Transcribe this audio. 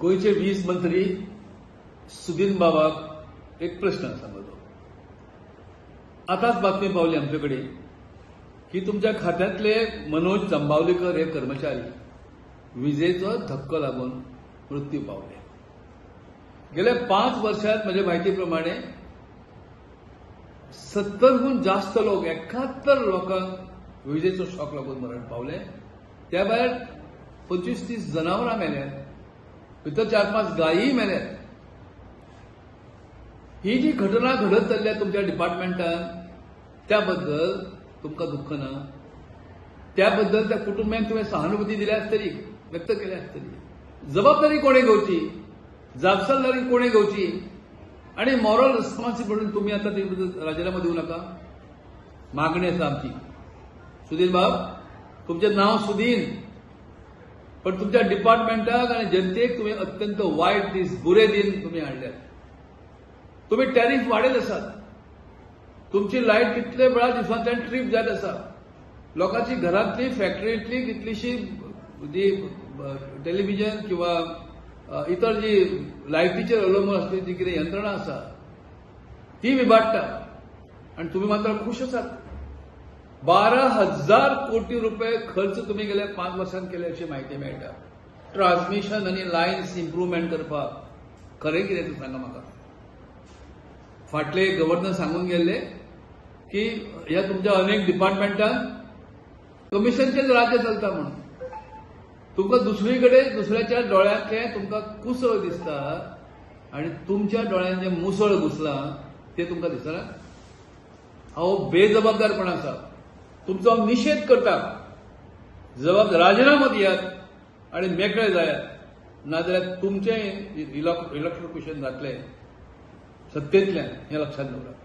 गोंयचे वीज मंत्री सुदिन बाबाक एक प्रश्न आसा म्हजो. आतांच बातमी पावली आमचे कडेन की तुमच्या खात्यांतले मनोज जांबावलीकर हे कर्मचारी विजेचो धक्को लागून मृत्यू पावले. गेल्या 5 वर्षात म्हज्या म्हायती प्रमाणे 70हून जास्त लोक 71 लोकांक विजेचो शॉक लागून मरण पावले. त्या भायर 25-30 जनावरां मेल्यात, भितर 4-5 गायी मेल्यात. ही जी घटना घडत चल्ल्या तुमच्या डिपार्टमेंटान त्याबद्दल तुमकां दुःख ना? त्याबद्दल त्या कुटुंबियांक तुवें सहानुभूती दिल्या आसतली, व्यक्त केल्या आसतली. जबाबदारी कोणे घेवची, जापसालदारी कोणे घेवची आणि मॉरल रिस्पॉन्सिबिलिटी तुम्ही आता ते राजीनामा देऊ नका. मागणी आसा आमची, सुदीन बाब तुमचें नांव सुदीन, पण तुमच्या डिपार्टमेंटाक आनी जनतेक तुमी अत्यंत वायट दीस, बुरे दिन तुमी हाडल्यात. तुमी टॅरिफ वाडयत आसात, तुमची लायट कितले वेळा दिसांतल्यान ट्रीप जायत आसा. लोकांची घरांतली, फॅक्टरींतली कितलीशी जी टेलिव्हिजन किंवा इतर जी लायटीचेर अवलंबून आसली जी कितें यंत्रणा आसा ती विबाडटा आनी तुमी मात्र खूश आसात. 12,000 कोटी रुपये खर्च तुमी गेल्या 5 वर्सांत केले अशी म्हायती मेळटा. ट्रान्समिशन आनी लायन्स इम्प्रुवमेंट करपाक खरें कितें तें सांगा म्हाका. फाटले गव्हर्नर सांगून गेल्ले की ह्या तुमच्या अनेक डिपार्टमेंटान कमिशनचेच राज्य चलता म्हणून. तुमकां दुसरी कडेन दुसऱ्याच्या डोळ्यांतलें तुमकां कुसळ दिसता आनी तुमच्या डोळ्यांत जें मुसळ घुसलां तें तुमकां दिसना. हांव बेजबाबदारपण आसा, तुमचो हांव निशेध करता. जबाबदार राजिनामो दियात आनी मेकळे जायात, नाजाल्यार तुमचें इलेक्ट्रोक्युशन जातलें सत्तेंतल्यान, हें लक्षांत दवरात.